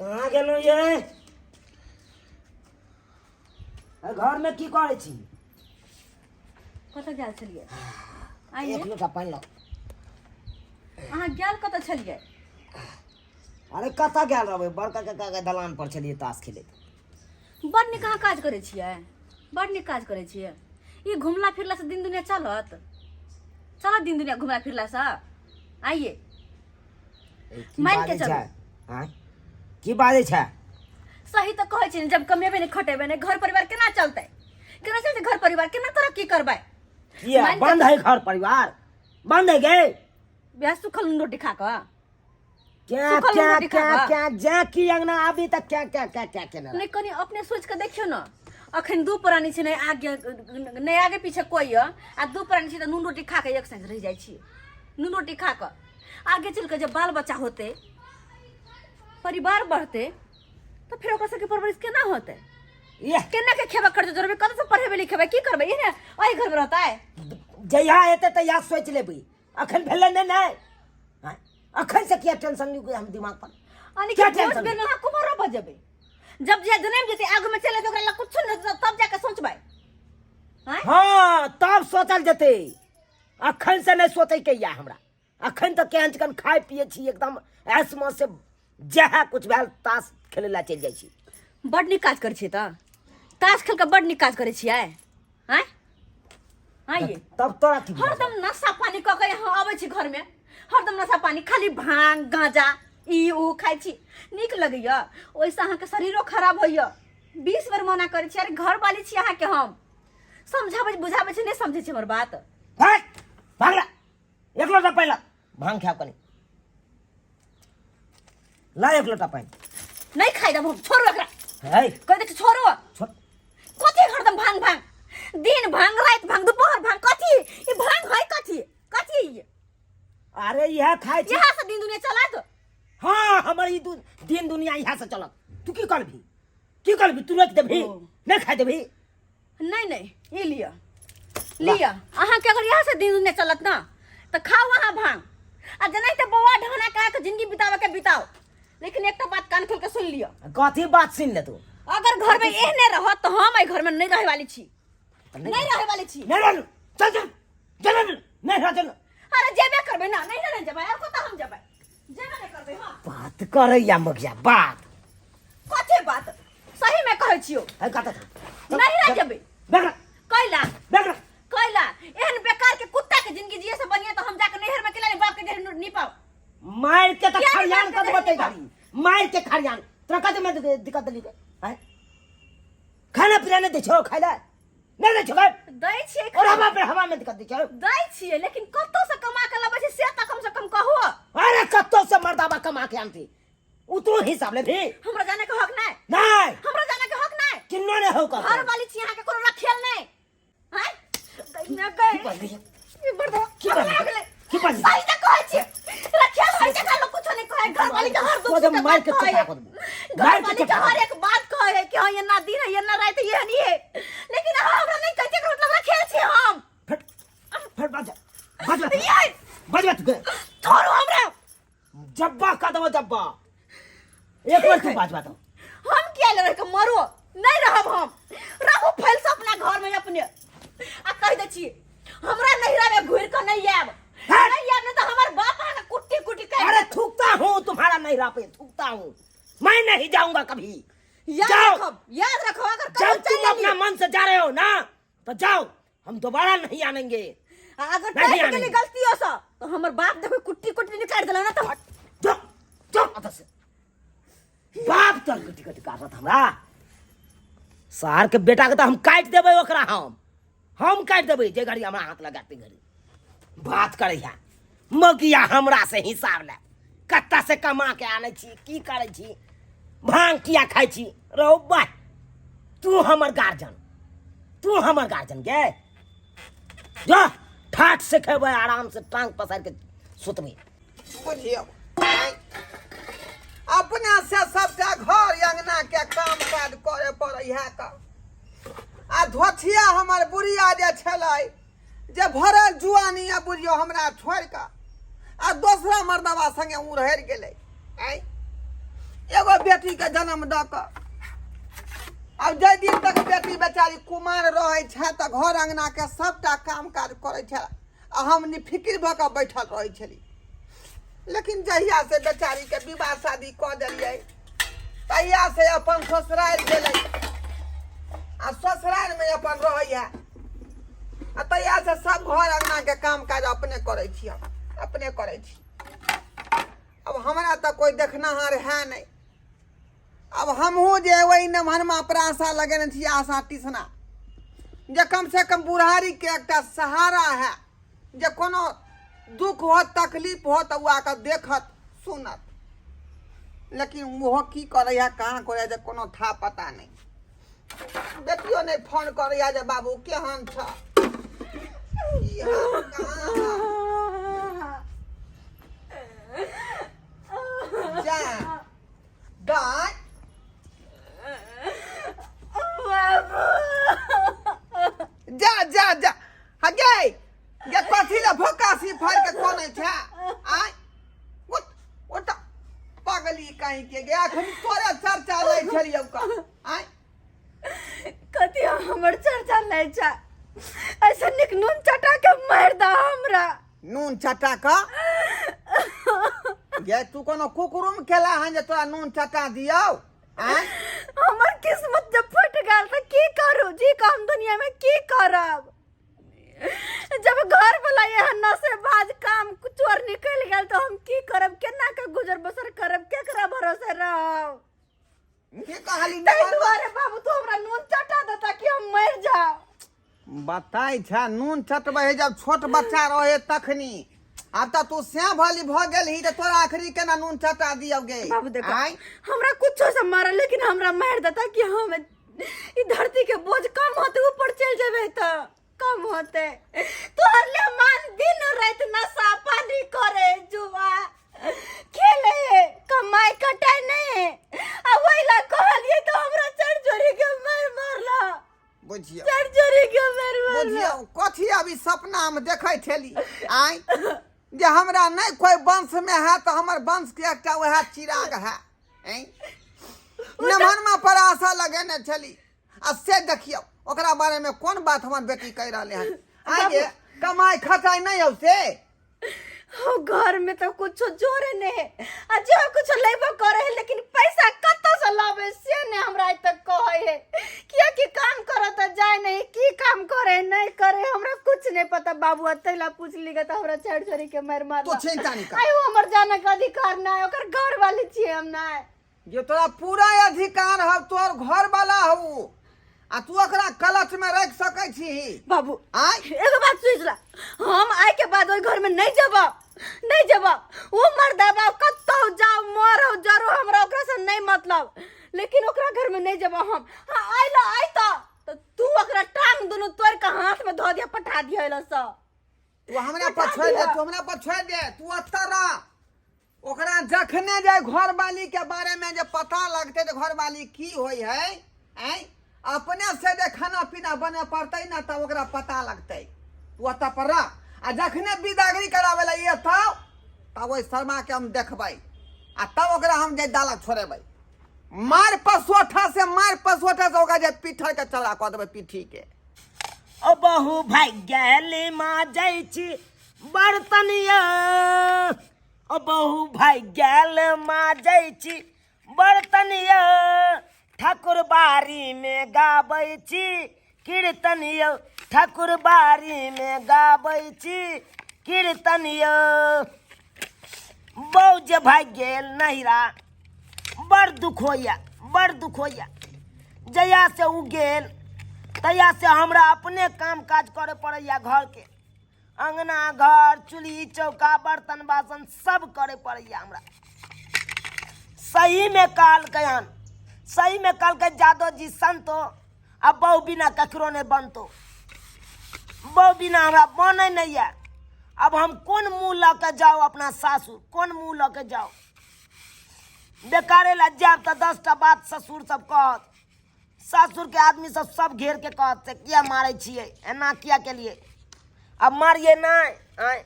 कहाँ गेलहुँ ये? अरे घरमे की करै छी? कतऽ गेल छलियै आइए? एक लोटा पानि लाउ। अहाँ गेल कतऽ छलियै? अरे कतऽ गेल रहबै, बड़का काका के दलान पर छलियै ताश खेलैत। बड़ नीक अहाँ काज करै छियै, बड़ नीक काज करै छियै। ई घुमला फिरलासँ दिन दुनिया चलत? चलत दिन दुनिया घुमला फिरलासँ? आइए। ए, की मानि के बाजै चलू। छै? आँय, की बाजै छै? सही तऽ कहै छी ने, जब कमेबै नहि खटेबै नहि, घर परिवार केना चलतै? केना चलतै घर परिवार? केना तरक्की करबै? किया मानि के बंद है घर परिवार? बंद है गे? बियाह सुखल नून रोटी खा कऽ क्या सुखल क्या रोटी खा क्या कऽ। क्या जा की अंगना आबी तऽ क्या क्या क्या क्या केने नहि, कनि अपने सोचि कऽ देखियौ ने, अखन दू प्राणी छै, नहि आगे नहि आगे पीछे कोइ यऽ, आ दू प्राणी छै तऽ नून रोटी खा कऽ एक साँझ रहि जाइ छी। नून रोटी खा कऽ आगे चलि कऽ जब बाल बच्चा होतै, परिवार बढ़तै, तऽ फेर ओकरा सबके परवरिश केना होतै? ये केना के खेबै, खर्च जोड़बै, कतऽसँ पढ़ेबै लिखेबै, की करबै? इहे ने एहि घरमे रहतै? जहिया हेतै तहिया सोचि लेबै, अखन भेलै नहि ने। आँय, अखन से किया टेंशन लियौ हम दिमाग पर? यानी क्या कि बहुत टेंशन? बेर अहाँ कुमारो भऽ जेबै, जब जे जनमि जेतै, आगू में चलि जेतै, ओकरा लग कुछो नहि होतै, तब जाके सोचबै? आँय? हाँ, तब सोचल जेतै, अखन से नहि सोचै के या हमरा। अखन तऽ केहन चिकन खाइ पियै छी, एकदम ऐश मौज से, जएह कुछ भेल ताश खेलै लए चलि जाइ छी। बड नीक काज करै छियै तऽ, ताश खेल कऽ बड नीक काज करै छियै। आँय आँय ये। तब तोरा की बुझाइ? हरदम नशा पानी कऽ के यहाँ अबै छी घरमे, हरदम नशा पानी, खाली भांग गांजा ई ओ खाइ छी, नीक लगैया? ओहिसँ अहाँके शरीरो खराब होइया। 20 बेर मना करै छी, अरे घरवाली छी अहाँके, हम समझाबै बुझाबै छी, नहि समझै छी हमर बात। भाग भाग ला, एक लोटा पानि ला, भांग खायब कनि। ला एक लोटा पानि। नहीं खाइ देब हम, छोड़ू एकरा। है कहि दै छी छोड़ू। छोड़। कथी हरदम भांग भांग, दिन भांग, राति भांग, दुपहर भांग, कथी ई भांग है? कथी कथी ई? अरे इएह खाइ छी। इएह से दिन दुनिया चलत? हाँ, हमर ई दिन दुनिया इएह से चलत। तू की करबी, की करबी? तू रोकि देबही? ओ। नहि खाइ देबही? नहीं नहीं, ई लिअ लिअ। अहाँके अगर इएह से दिन दुनिया चलत ना तऽ खाउ अहाँ भांग, आ जेनाहिते बौआ ढहना कऽ के जिंदगी बिताबे के बिताउ, लेकिन एकटा बात कान खोल के सुन लिअ। कथी बात सुन ले तू? अगर घर में एहने रहत तऽ हम एहि घर में नहीं रहे वाली छी, नहीं रहे वाली छी। नहीं रहलू, चल चल चल, नहीं रह, चल। अरे जेबे करबै ना, नहीं रहे जेबै और कतऽ हम जेबै? जेबे नहीं करबै। हाँ, बात करैया मगिया बात। कथी बात? सही में कहै छियौ। है कतऽ चल? नहीं रह जेबै। देख। कैला? देख। कैला? एहन बेकार के कुत्ता के जिंदगी जिए से बढ़िया तो हम जाके नैहर में केला बाप के देह निपाव। मार के तऽ किया खरियान निकाल कर के देबो देह? घड़ी मार के खरियान। तोरा कथी में दिक्कत देली हैं? खाना पीना नहीं दै छौ? खाइ ला नहीं दै छौ? दै छियै। और हवा पर हवा में दिक्कत दै छौ? दै छियै, लेकिन कतौ से कमा के लबै छै से तऽ कम से कम कहू। अरे कत्तो से मर्दाबा कमा के आनती, उ तू हिसाब ले भी। हमरा जाने के हक नहीं? नहीं। हमरा जाने के हक नहीं? किन्नो नहीं हो घर वाली छी अहाँ के, कोनो रखेल नहीं हैं? गई ना गई। की बाजली? ई बड़ की बाजली? की बाजली? सही तऽ कहै छी, रखेल होय छै लोग कुछो नहीं कहै, घर वाली के हर दुख तो सुख के मार बात के कहै। चटा कर देबो। घर मार के वाली के चटा हर एक बात कहै कि हाँ ये ना दिन है ये ना रात है ये नहीं है, लेकिन अहाँ हमरा नहीं कहै छी, एकर मतलब रखेल छी हम। फिर फिर बाज बाज। ये बाज तू के। छोड़ू हमरा। जब्बा का दबो जब्बा, एक बार तू बाज बात। हम किया ले रह के मरो? नहीं रहब हम, रहू फैल से अपना घर में अपने। आ कह दै छी, हमरा नैहरा में घुर के नहीं आयब। हट! नहीं आयब, नहीं तो हमर बाप अहाँ के कुट्टी कुट्टी काटि अरे देत। थूकता हूँ तुम्हारा नैहरा पे थूकता हूँ, मैं नहीं जाऊंगा कभी। याद जाओ। रखब, याद रखब, अगर कहियो जब तुम चलि अपना एलियै, मन से जा रहे हो ना तो जाओ, हम दोबारा नहीं आनेंगे। आ अगर नहीं टहटि आनेंगे। गेली गलतियो से तो हमर बाप देखो कुट्टी कुट्टी निकालि देला ना तो जाओ जाओ अतः से। बाप तोर कुटी कुटी काटत हमरा सार के बेटा के तो हम काटि देबै ओकरा, हम काटि देबै जे घड़ी हमरा हाथ लगाते घड़ी बात करैया मगिया हमरा से हिसाब ले, कत्ता से कमा के आनै छी, की करै छी, भांग किया खाइ छी। रौ बा, तू हमर गार्जन, तू हमर गार्जन गे, जा ठाठ से खेबै, आराम से टांग पसारि के सुतबै। बुझियौ, अपना से सबटा घर अंगना के काम काज करे पड़ै है का। आ धोथिया हमर बुढ़िया जे छलै जे भरल जुआनी आ बुझियौ हमरा छोड़ि कऽ आ दोसरा मर्दबा संगे उड़हरि गेलै। आँय, एगो बेटीके जन्म दऽ कऽ। आब जाहि दिन तक बेटी बेचारी कुमार रहै छै तऽ घर अङ्गनाके सभटा काम काज करै छै आ हम निफिकिर भऽ कऽ बैठल रहै छली। लेकिन जहियासँ बेचारीके विवाह शादी कऽ देलियै तहियासँ अपन ससुरारि गेलै आ ससुरारिमे अपन रहैए आ तहियासँ सब घर अङ्गनाके काम काज अपने करै छी, हम अपने करै छी। अब हमरा तऽ कोइ देखनाहार है नहि। अब हमहूँ जे ओहि नमहरमा पर आशा लगेने छी, आशा टिसना जे कम से कम बुढ़ारीके एकटा सहारा है, जे कोनो दुख हो तकलीफ हो तऽ ओ आके देखत सुनत। लेकिन ओहो की करैए कहाँ करैए जे कोनो था पता नहि। बेटियो नहि फोन करैए जे बाबू केहन छ, की हाल, कहाँ जा गाय। जा जा जा हा गे गे, कथी ले भोकासी फाड़ के कोने छै? आय उठ उठ, पागली कहीं के गे, अखन तोरे चर्चा लै छलियौ का। आय कथी हमर चर्चा लै छै? ऐसे निक नून चटा के मारि दा हमरा। नून चटा क गे? तू कोनो कुकुरुम केला हन जे तोरा नून चटा दियौ? आय हमर किस्मत जब फट गेल तऽ की करू जी का, हम दुनिया में की करब जब घर वाला एहन नशेबाज काम चोर निकलि गेल तऽ हम की करब, केना के गुजर बसर करब, केकरा भरोसे रहब? की कहली? ताहि दुआरे बाबू तू हमरा नून चटा देता कि हम मरि जाउ। बताइ छै नून चटबै है जब छोट बच्चा रहे तखनी, आब तऽ तू सैं भली भऽ गेलही तऽ तोरा आखिरी केना नून चटा दियौ गे? बाबू देखो, आँय? हमरा कुछो से मारल लेकिन हमरा मारि देता कि हम ई धरती के बोझ कम होते, ऊपर चलि जेबै तऽ कम होते। तोहर ले मान दिन राति नशा पानी करे, जुआ खेले, कमाई कटाई नहीं। आ वही ला कहलिए तो हमरा चढ़ चोरी के मार मारला। बुझियौ, चढ़ चोरी के मार मारला। बुझियौ कथी अभी सपना हम देखै छली आँय, जे हमरा नहि कोइ वंश मे है तऽ हमर वंश के एकटा वएह चिराग है। आँय, नमहरमा पर आशा लगेने छली आ से देखियौ ओकरा बारे में कोन बात हमर बेटी कहि रहले हन। आँय गे, कमाई खटाई नहि हौ से? हो घर में तो कुछ जोरे नहीं है आ जो कुछ लेबो करे है लेकिन पैसा कतौ से लावे से नहीं हमरा आज तक कहे है। किया कि काम करे तो जाए नहीं, की काम करे नहीं करे हमरा कुछ नहीं पता बाबू। तैला पूछ ली तो हमरा छेड़ छोड़ी के मार मार। तू चिंता नहीं कर। आयो हमर जाने के अधिकार ना है, ओकर घर वाली छियै हम ना। जे तोरा पूरा अधिकार हौ, तोहर घर वाला हौ आ तू ओकरा कलच में रख सकै छी बाबू। आय एगो बात सोच ला, हम आय के बाद ओहि घर में नहीं जब, नहीं जब। वो मर्दा बाप कतौ जाओ मरो जरो हमरा ओकरा से नहीं मतलब, लेकिन ओकरा घर में नहीं जब हम। हाँ आय ला आय तो तू ओकरा टांग दुनू तोड़ के हाथ में धो दिया, पठा दिया ला सब। तू हमरा पर छोड़ दे, तू हमरा पर छोड़ दे, तू ओतऽ रह। ओकरा जखने जाय घरवाली के बारे में जे पता लगतै जे घरवाली की होइ है, आँय अपने से जे खाना पीना बने पड़तै ना तब ओकरा पता लगतै। तू ओतऽ पर रह आ जखने विदागरी कराबै लए एतौ तब ओहि शर्मा के हम देखबै आ तब ओकरा हम जे दालक छोड़ेबै, मार पसोठा से, मार पसोठा से ओकरा जे पीठर के चौड़ा कऽ देबै पीठी के। ओ बहु भागि गेली माजै छी बर्तनिया, ओ बहु भागि गेल माजै छी बर्तनिया, ठाकुर बारी में गाबै छी कीर्तनिया, ठाकुर बारी में गाबै छी कीर्तनिया। बौ जे भागि गेल नैहरा बड़ दुख होइए, बड़ दुख होइए। जहिया से उ गेल तहिया से हमरा अपने काम काज करे पड़ैया, घर के अंगना घर चूल्ही चौका बर्तन बासन सब करे पड़ैया हमरा। सही में कहलकै हन, सही में कहलकै जादव जी संतो आ बहु बिना ककरो नहीं बनतो, बहु बिना हमरा बनै नहीं है। अब हम कोन मुँह लऽ के जाउ अपना सासुर, कोन मुँह लऽ के जाउ? बेकारे ला जायब तऽ 10टा बात ससुर सब कहत, सासुर के आदमी सब सब घेर के कहत से किया मारै छियै, एना किया केलियै, अब मारिए नहि। आँय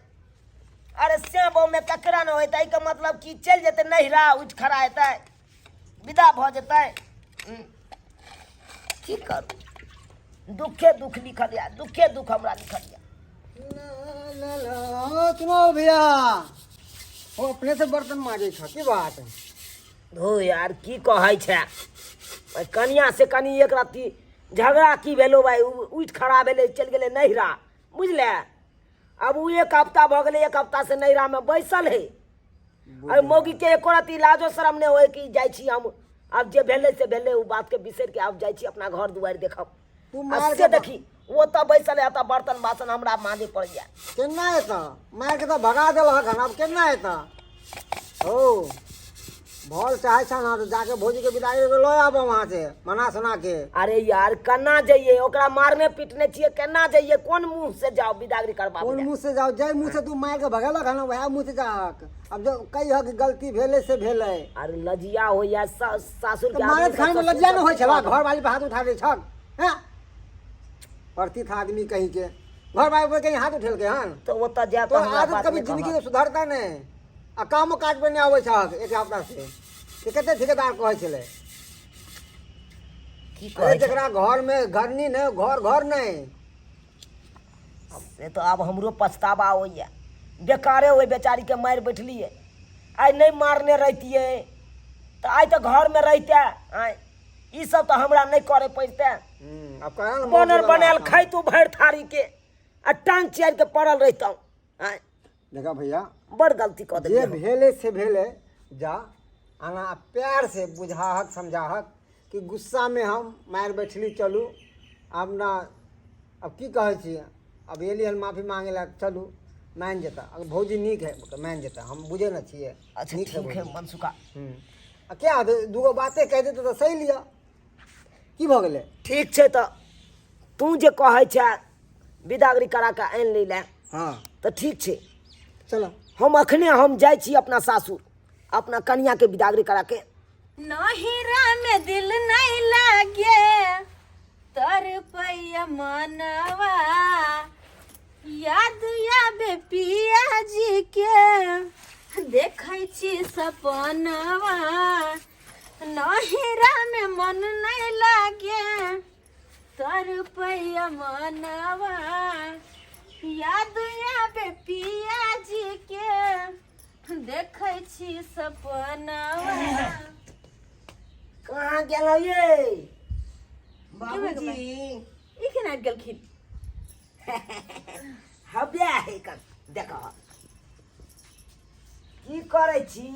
अरे से बहु में ककरा नहि होइत, एहिके मतलब कि चलि जेतै नैहरा उठि खड़ा हेतै? विदा भऽ जेतै। की करू, दुखे दुख लिखल यऽ, दुखे दुख हमरा लिखल यऽ। ला, ला, ला, सुनो भैया, ओ अपने से बर्तन माजे छ की बात? धो यार, की कहै छै, ओहि कनिया से कनि एक राति झगड़ा की भेलो भाई, उठि खड़ा भेलै, चलि गेलै नैहरा, बुझले? आब ओ एक हफ्ता भऽ गेलै, एक हफ्ता से नैहरामे बैसल है। अरे मौगी के एको रति लाजो शरम नहि होय कि जाइ छी हम, आब जे भेलै से भेलै, ओ बातके बिसरि के आब जाइ छी अपना घर दुआरि देखब। तू आ मार से के देखी, ओ तऽ बैसल है, तऽ बर्तन बासन हमरा मांजे पड़ैया। केना एतऽ? मारि के तऽ भगा देलहक हन, आब केना एतऽ? हो भल चाहे छ ना तऽ जाके भौजी के विदाई लऽ आबऽ वहाँ से मना सुना के। अरे यार, केना जइए? ओकरा मारने पीटने छियै, केना जइए? कोन मुंह से जाओ बिदागरी करबा? कोन मुँह से जाओ? जाहि मुँह से तू मारि के भगेलक हन वएह मुँह से जाहक। अब जो कही हक गलती भेलै से भेलै। अरे लजिया होइया सासुर तऽ के मारैत आदमी खाने में सब लज्जा ससुर नहि होइ सब छला? घर वाली पर हाथ उठा दै छक हैं, परती था आदमी कहीं के, घर वाली पर कहीं हाथ उठेलकै हन? तऽ ओतऽ जायब तो तऽ हमरा आदत बात कभी नहि जिंदगी कहत। में सुधरता नहीं आ कामो काज पर नहि आबै छहक एक हफ्ता से के कते ठेकेदार कहै छलै। की अरे कहै छै? जकरा घर में घरनी नहि, घर घर नहि। से तऽ आब हमरो पछतावा होइए, बेकारे ओहि बेचारीके मारि बैठलियै। आइ नहि मारने रहितियै तऽ आइ तऽ घरमे रहिते, आँय, ई सब तऽ हमरा नहि करे पड़िते। आब कहाँ ने बनल मौगी वाला बनायल काम। खैतू भरि थारीके आ टांग चियारि के पड़ल रहितहुँ, आँय। देखा भैया, बड़ गलती कऽ जे देलियै हम। भेलै से भेलै, जा आना प्यार से बुझाहक समझाहक कि गुस्सामे हम मारि बैठली, चलू आब ना, अब की कहै छी, अब एली हन माफी मांगे ला, चलू मानि जेता। अगर भौजी नीक है मानि जेता, हम बुझे न छियै। अच्छा। नीक है। ठीक है। भौजी। मनसुखा। आ क्या हेतै, दूगो बाते कहि देतै तऽ सही लिअ, की भऽ गेलै? ठीक छै, तऽ तू जे कहै छै बिदागरी करा कऽ आनि लै लए, हँ, तऽ ठीक छै। चलो। हम अखने हम जाइ छी अपना सासुर, अपना कनियाके बिदागरी करा के। नहिरा में दिल नहीं लागे, तर पैया मनवा, याद आबे पिया जी के, देखै छी सपनवा। नहिरा में मन नहीं लागे, तर पैया मनवा, याद आबे पिया जी के, देखै छी सपनवा। कहाँ गेलौ ये बाबूजी? बाबूजी? ई केना आबि गेलखिन? हबे है कन, देख की करै छी।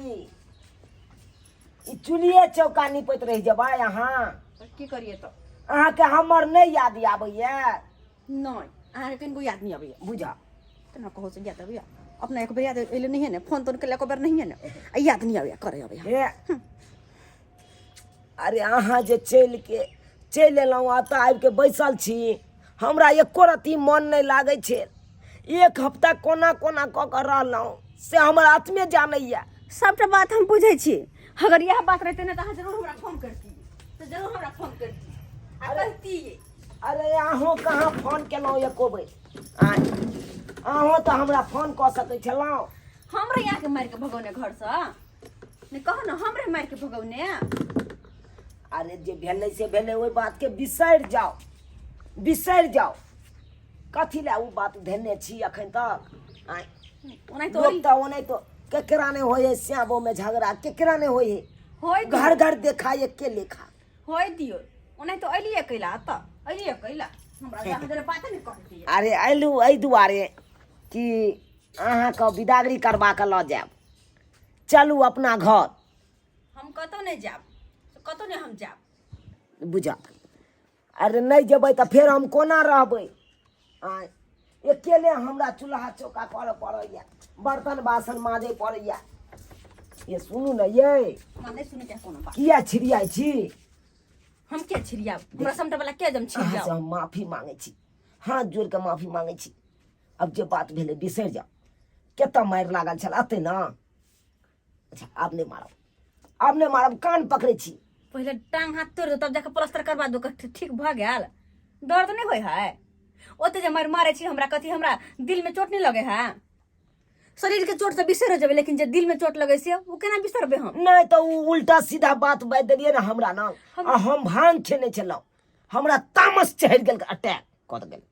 ई चुल्हिए चौका निपैत रहि जेबै अहाँ? की करिए तऽ? अहाँके हमर नहि याद आबैया? नहि, अहाँके कनिको याद नहि अबैया। बुझा। केना कहू से याद अबैया? अपना एक बेर याद एलै नहिए ने, फोन तोन केला एको बेर नहिए ने, आ याद नहि अबैया, करे अबैया। हे, अरे अहाँ जे चलि के चलि एलहुँ, एतऽ आबि के बैसल छी, हमरा एको रत्ती मन नहि लागै छै। एक हफ्ता कोना कोना कऽ कऽ रहलहुँ से हमर आत्मे जानैया। सबटा बात हम बुझै छी। अगर इएह बात रहितै ने तऽ अहाँ जरूर हमरा फोन करतियै, तऽ जरूर हमरा फोन करतियै आ कहतियै। अरे अहूँ कहाँ फोन केलहुँ एको बेर? आँय, अहूँ तऽ हमरा फोन कऽ सकै छलहुँ। हमरे यहाँ के मारि के भगौने घरसँ नहि कहू ने, हमरे मारि के भगौने। अरे जे भेलै से भेलै, ओहि बातके बिसरि जाउ, बिसरि जाउ। कथी लए ओ बात धेने छी अखन तक, आँय? ओनाहितो लोक तऽ ओनाहितो केकरा नहि होइ है श्यामो में झगड़ा, केकरा नहि होइ है? होय दियौ। घर घर देखा एके लेखा। होय दियौ, ओनाहितो अलियै कैला, एतऽ अलियै कैला? हमरा तऽ अहाँ जरे बाते नहि कहतियै। अरे अयलहुँ एहि दुआरे कि अहाँके बिदागरी करबा कऽ लऽ जायब, चलू अपना घर। हम कतहु नहि जायब, कतहु नहि हम जायब। बुझा, अरे नहि जेबै तऽ फेर हम कोना रहबै? आँय, अकेले हमरा चूल्हा चौका करऽ पड़ैया, बर्तन बासन माजै पड़ैया। ये सुनू ने ये। हमरा नहि सुनैके कोनो बात। किया छिड़ियाइ छी? हम के छिड़ियाब? हमरा समटा वाला के जम अहाँसँ छिड़ियाब? हम माफी मांगै छी, हाथ जोड़ि कऽ माफी मांगै छी। आब जे बात भेलै बिसरि जाउ। कतऽ मारि लागल छल? अतै ने। अच्छा, आब नहि मारब, आब नहि मारब, कान पकड़ै छी। पहिले टांग हाथ तोड़ि दो, तब जाके प्लास्टर करवा दो। ठीक भऽ गेल? दर्द नहि होइ है ओते जे मारि मारै छी हमरा? कथी हमरा दिल में चोट नहीं लगे है? शरीर के चोट से बिसर जेबै, लेकिन जे दिल में चोट लगै छै ओ केना बिसरबै हम? नहि तऽ ओ उल्टा सीधा बात बाजि देलियै ने हमरा ना, आ हम भांग खेने छलहुँ, हमरा तामस चढ़ि गेल, अटैक कऽ गेल,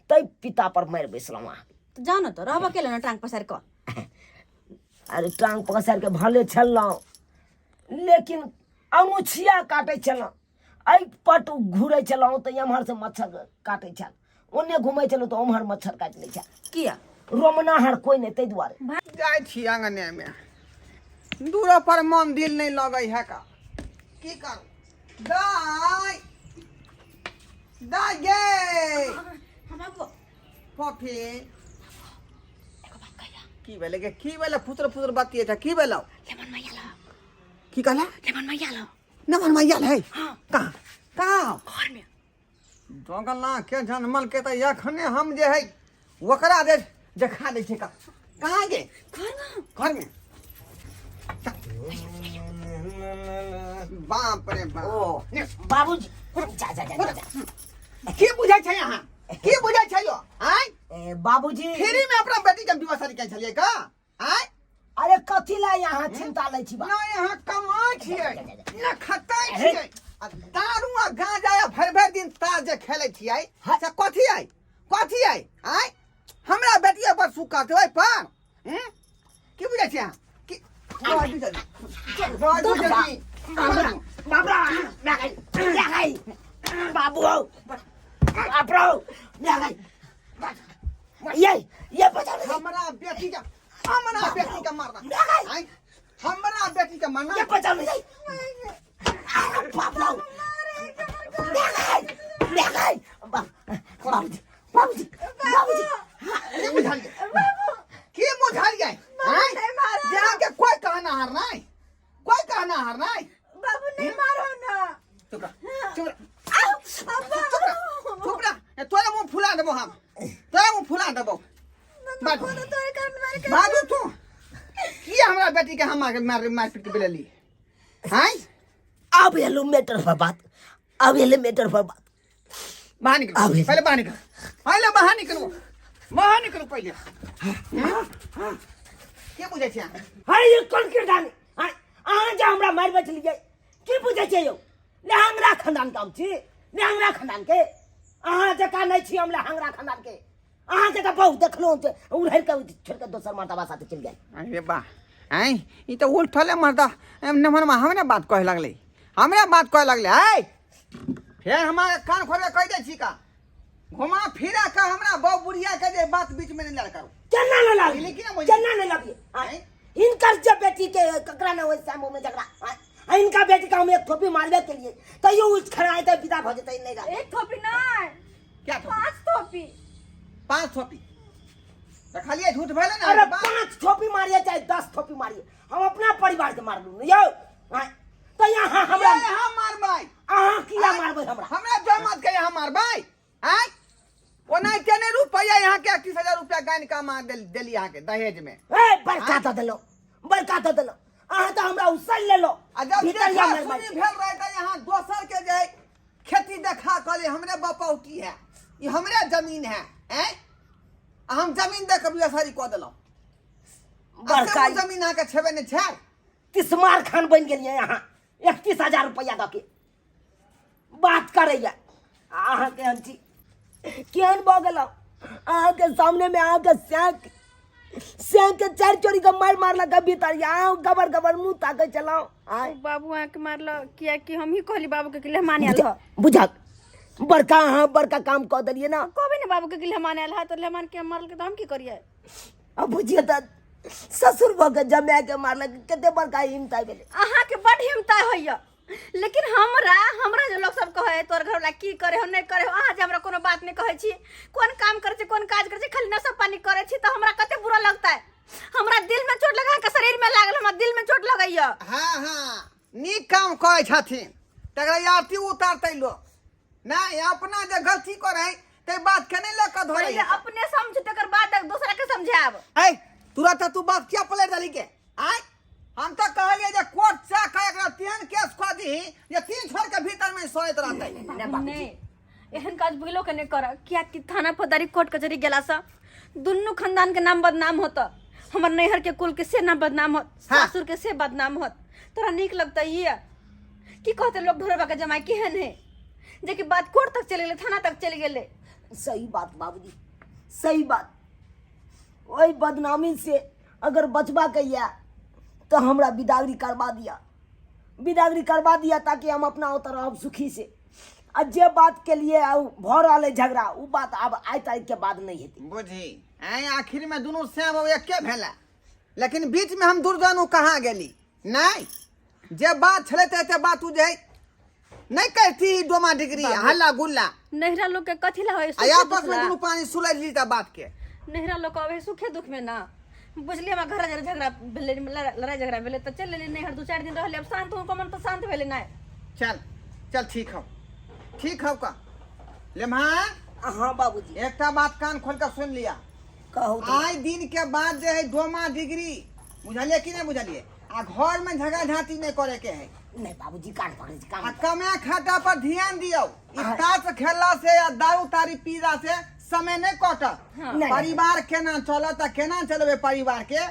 तै पिता पर मारि बैसलहुँ अहाँ। तऽ जाउ ने, तऽ रहब अकेले ने टांग पसारि कऽ? अरे टांग पसारि कऽ भले छलहुँ, लेकिन अंगुछिया काटै छलहुँ। एहि पट घुरै छलहुँ तऽ एम्हरसँ मच्छर काटै छल, ओन्ने घुमै छलहुँ तऽ ओम्हर मच्छर काटि लै छल। किया? रोमनाहर कोइ नहि, ताहि दुआरे। जाइ छी अङ्गनेमे, दूरो पर मन दिल नहि लगै है का, की करू? दाइ, दाइ गे। हाँ बाबू। कॉफी। एगो बात कहिया? की भेलै गे? की भेलै? फुसर फुसर बतियै छै, की भेलौ? लेमन मैया ला। की कहला? लेमन मैया ला। नमन मैया है? हाँ। कहाँ कहाँ? घर में। दोगला के जनमल के तऽ एखने हम जे है ओकरा जे देखा दै छै। का कहाँ गे? घर में। घर में? बाप रे बाप। ओ बाबूजी, जा जा जा जा जा। की बुझै छै अहाँ? की बुझै छै यो आँय? ए, बाबूजी, फ्री में अपना बेटी के विवाह शादी करै छलियै का आँय? अरे कथी ला यहाँ चिंता लै छी बा? ना यहाँ कमाइ छियै ना खटाइ छियै, आ दारू आ गांजा आ भरि भरि दिन ताश जे खेलै छियै से कथी आइ, कथी आइ आँय? हमरा बेटिया पर सुख करतै ओहि पर? हूँ? की बुझै छियै अहाँ? की बाजू जल्दी, बाजू जल्दी। बाबरा गई, गई बाबू, बाप रो गई, ये बचा ले। हमरा बेटी के, हमरा बेटी के मारना आँय? हमरा बेटी के मारना। ये बचा ले, बाप रो गई, गई बाबूजी, बाबूजी, बाबूजी। की बुझलियै? की बुझलियै आँय? जे अहाँके कोइ कहनाहार नहि, कोइ कहनाहार नहि। बाबू, नहीं मारो ना। चुप रह, चुप रह, चुप रह, चुप रह। तोरा मुँह फुला देबो हम, तोरा मुँह फुला देबो। बाजू, बाजू, तू की हमरा बेटी के हम मार मार मार पीट के बेलली हैं? अब एलो मैटर पर बात, अब एले मैटर पर बात। बाहर निकलो। आबे। पहले बाहर निकलो, पहले बाहर निकलो, बाहर निकलो पहले। के बुझै छियै अहाँ? अरे ये कोन किरदानी? अहाँ जे हमरा मारि बैठलियै, की बुझै छियै यौ? लहंगरा खानदान के हम छी, लहंगरा खानदान के। अहाँ जकाँ नहि छी हम लहंगरा खानदान के। अहाँ जकाँ बहुत देखलहुँ जे उड़ैल के छोड़ि कऽ दोसर मर्दबा साथे चलि गेल। अरे वाह, आँय, ई तऽ उठले मर्दा नमहरमा हमरे बात कहे लगलै, हमरे बात कहे लगलै। आँय, फेर हमरा कान खोल के कहि दै छी का, घुमा फिरा के हमरा बहू बुढ़िया के जे बात बीच में नहीं लड़ करू। केना नहि लाबियै? लेकिन हम केना नहि लाबियै? आँय? हिनकर जे बेटी के ककरा नहि ओहि सामो में झगड़ा, आँय? आ हिनका बेटी के हम एक थोपी मारबे केलियै, तैयो उठि खड़ा हेतै, विदा भऽ जेतै, नहि रहतै। एक थोपी नहीं। क्या थोपी? 5 थोपी। 5 थोपी तऽ खालिए झूठ भेलै ने? अरे बाप। 5 थोपी मारिए चाहे 10 थोपी मारिए, हम अपना परिवार के मारलू ने यौ। आँय? तऽ यहाँ हमरा ये यहाँ मारबै। अहाँ किया मारबै हमरा? हमरा जमत के यहाँ मारबै आँय? ओनाहिते नहि रुपैआ यहाँ के 31,000 रुपया गानि कमा देली अहाँके दहेज में। ए बड़का दऽ देलहुँ, बड़का दऽ देलहुँ, अहाँ तऽ हमरा उसल लेलहुँ। आ जब भीतर देखा या मारि सुनी मारि। भेल रहे तऽ यहाँ दोसर के जे खेती देखा कहले हमरे बपौती है, ई हमरे जमीन है, आँय? आ हम जमीन देख के बियाह कऽ देलहुँ। आ बड़का से ओ जमीन अहाँके छेबे नहि छै। तिसमार खान बनि गेलियै अहाँ, 31,000 रुपैआ दऽ के बात करैया। आ अहाँ केहन छी, केहन भऽ गेलहुँ? अहाँके सामनेमे अहाँके सैंक सैंक के 4 चोरी के मारि मारलक भीतर, अहाँ गबर गबर मुँह ताकै छलहुँ। आँय? बाबू अहाँके मारलक कियाकि हम ही कहली बाबू के कि लेहमान आयल ह। बुझक बड़का अहाँ बड़का काम कऽ देलियै ने। कहबै ने बाबू के कि लेहमान आयल ह, तऽ लेहमान के मारलकै तऽ हम की करियै? आ बुझिए तऽ ससुर भऽ के जमाए के मारलक, कते बड़का हिम्मत आबि गेलै। अहाँके बड हिम्मत होइया, लेकिन हमरा हमरा जे लोक सब कहै तोर घरवाला की करे हो नहि करे हो, अहाँ जे हमरा कोनो बात नहि कहै छी, कोन काम करै छी, कोन काज करै छी, खाली नशा पानी करै छी, तऽ हमरा कते बुरा लगतै। हमरा दिल में चोट लगा के शरीर में लागल, हमरा दिल में चोट लगैया। हाँ हाँ, नीक काम करै छथिन तकरा आरती उतारतै लोक। नहि अपना जे गलती करै तै बात के नहि लऽ कऽ धरै। पहिले अपने समझू तकर बाद दोसरा के समझायब। ऐ तुरंत तू बात किया पलट देली के? आय हम तऽ कहलियै जे कोर्ट से कऽ एकरा तेहन केस कऽ दीही जे 3 छोड़ के भीतर में सोइत रहतै। नहि, एहन काज भूलो के नहि कर, कियाकि थाना फौजदारी कोर्ट कचहरी गेला से दुनू खानदान के नाम बदनाम होता। हमर नैहर के कुल के से ना बदनाम होत, हाँ। सासुर के से बदनाम होत। तोरा नीक लगतै ये की कहते लोग ढोरबा के जमाई केहन है, जे कि बात कोर्ट तक चलि गेलै, थाना तक चलि गेलै। सही बात बाबूजी, सही बात। ओहि बदनामी से अगर बचबा के यऽ तऽ हमरा बिदागरी करबा दिअ, बिदागरी करबा दिअ ताकि हम अपना ओतऽ रहब सुखी से। आ जे बात के लिए आउ भऽ रहल है झगड़ा, उ बात आब आइ तारीख के बाद नहीं हेतै। बुझी ऐ आखिर में दुनू श्याम बाबू एके भेला, लेकिन बीच में हम दुर्जन उ कहाँ गेली? नहीं जे बात छलै तऽ एते बात उ जे नहीं कहती डोमा डिग्री हल्ला गुल्ला। नैहरा लोग के कथी ला होय आ सुखे आपस दुख में ला? दुनू पानी सुलझ ली त बात के। नैहरा लोग के अबे सुखे दुख में ना बुझलिए। हमरा घर जरा झगड़ा भेलै, लड़ाई झगड़ा भेलै तऽ चलि एलियै नैहर, 2-4 दिन रहलै, अब शांत हुनको मन तऽ शांत भेलै नहि। चल चल ठीक हौ, ठीक हौ का लेम्हा। हाँ बाबूजी। एकटा बात कान खोल के सुन लिया। कहू तऽ। आइ दिन के बाद जे है डोमा डिग्री बुझलिए कि नहीं बुझलिए, आ घर में झगड़ा झांटी नहीं करे के है। नहीं बाबूजी, कान पकड़े छी, कान। आ कमे खाता पर ध्यान दियौ। ई ताश खेलला से या दारू तारी पीला से समय नहीं कटत। नहीं। परिवार केना चलत आ केना चलेबै परिवार के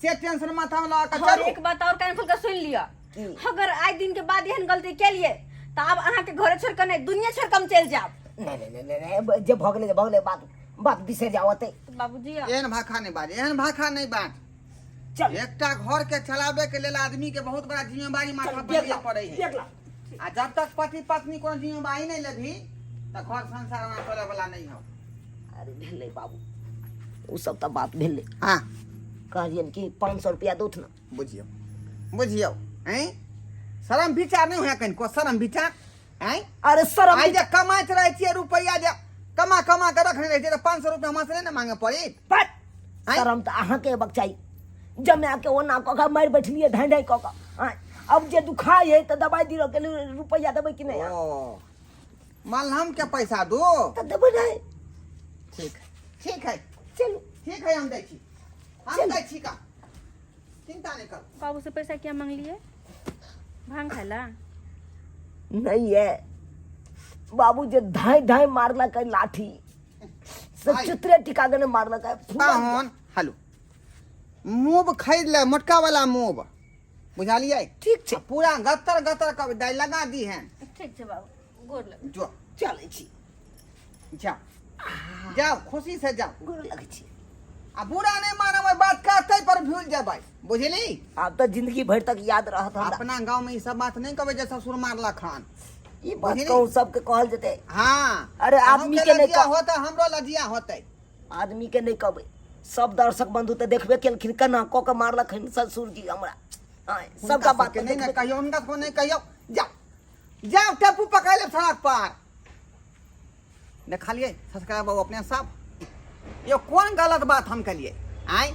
से टेंशन माथा में लगा के और चलू। एक बात और कान खोल के सुन लिअ, की? अगर आइ दिन के बाद एहन गलती केलिए तऽ आब अहाँके घरे छोड़ के नहीं, दुनिया छोड़ के हम चलि जायब। नहीं नहीं नहीं नहीं, नहीं, जे भऽ गेलै जे भऽ गेलै, बात बात बिसरि जाओ ओतै। बाबूजी एहन भाखा नहीं बाज, एहन भाखा नहीं बाज। चल। एकटा घर के चलाबे के लेल आदमी के बहुत बड़ा जिम्मेवारी माथा चल, पर देख लिए ला, पड़े है। देख ला। आ जब तक पति पत्नी कोनो जिम्मेवारी नहीं लेबही त घर संसार में चले वाला नहीं हो। अरे भेलै बाबू, उ सब तऽ बात भेलै। हाँ। कहलियनि कि 500 रुपया दौथ ना। बुझियौ बुझियौ, हैं शरम विचार नहीं होया कनिको, शरम विचार हैं? अरे शरम आइ जे कमाइत रहै छियै रुपैआ जे कमा कमा के रखने रहै छियै तऽ 500 रुपया हमरा से नहीं ने मांगे पड़त। बट आँय? शरम तऽ अहाँके हेबाक चाही, जमा के ओना कऽ कऽ मारि बैठलियै ढाँइ ढाँइ कऽ कऽ। आँय, अब जे दुखाइ है तऽ दबाइ दिअ के लेल रुपैआ देबै कि नहि? ओ मलहम के पैसा दो तऽ देबै नहि। ठीक है, ठीक है, चलू। ठीक है, हम दै छी, हम चलू। दै छी का, चिंता नहीं करू। बाबू से पैसा क्या मांगलिए भांग खाइला? नहीं है बाबू, जे धाई धाई मारलक है लाठी से भाई। चित्रे टिका के मारलक है। पाहुन हेलो मूव खरीद ले, मोटका वाला मूव बुझलिए? ठीक छै। आ पूरा गत्तर गत्तर कर दाइ लगा दी है। ठीक छै बाबू, गोर लग। जो चलै छी। जाओ जाओ, खुशी से जाओ। गोर लगै छी। आ बुरा नहीं मानब बात कहते पर भूल जेबै बुझली। आब तऽ जिंदगी भरि तक याद रहत हमरा। अपना गांव में ई सब बात नहीं कहबै जे ससुर मारलक हन। ई बात बुझली? कहू सबके कहल जेतै। हाँ। अरे आदमी के नहीं लजिया होतै, हमरो लजिया होतै। आदमी के नहीं कहबै, सब दर्शक बंधु तऽ देखबे केलखिन केना कऽ के मारलक हन ससुर जी हमरा। आँय, हुनका सबका बात सबके तऽ नहीं ने देखबे। कहियौ, हुनका सबके नहीं कहियौ। जाओ जाओ टेम्पू पकड़ लेब सड़क पर। देखलियै सब्सक्राइबर बाबू अपने सब, यो कोन गलत बात हम केलियै? आँय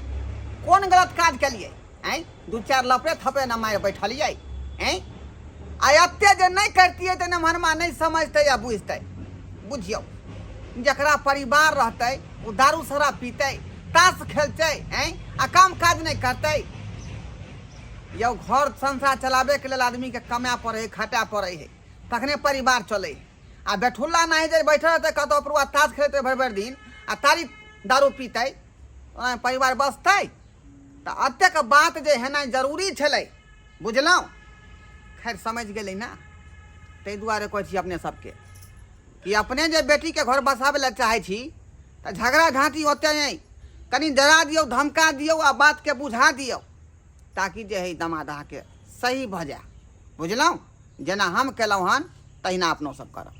कोन गलत काज केलियै? आँय 2-4 लपड़े थपड़े न मारि बैठलियै? आँय आ एते जे नहीं करतियै तऽ नमहरमा नहीं समझतै या बुझतै। बुझियौ जकरा परिवार रहतै ओ दारू शराब पीतै, ताश खेलतै, आँय आ काम काज नहीं करतै। यौ घर संसार चलाबैके लेल आदमीके कमाए पड़ै है, खटाए पड़ै है, तखने परिवार चलै है। आ बैठुल्ला नहि जे बैठल रहतै कतौ पर आ ताश खेलतै भरि भरि दिन आ तारी दारू पीतै, ओना परिवार बसतै? तऽ एतेक बात जे हेनाइ जरूरी छलै बुझलहुँ। खैर समझि गेलै ने, ताहि दुआरे कहै छी अपने सबके कि अपने जे बेटीके घर बसाबै लए चाहै छी तऽ झगड़ा झाँटी ओते नहि, कनि डरा दियौ, धमका दियौ आ बातके बुझा दियौ ताकि जे है दमाद अहाँके सही भऽ जाय बुझलहुँ। जेना हम केलहुँ हन तहिना अपनो सब करब।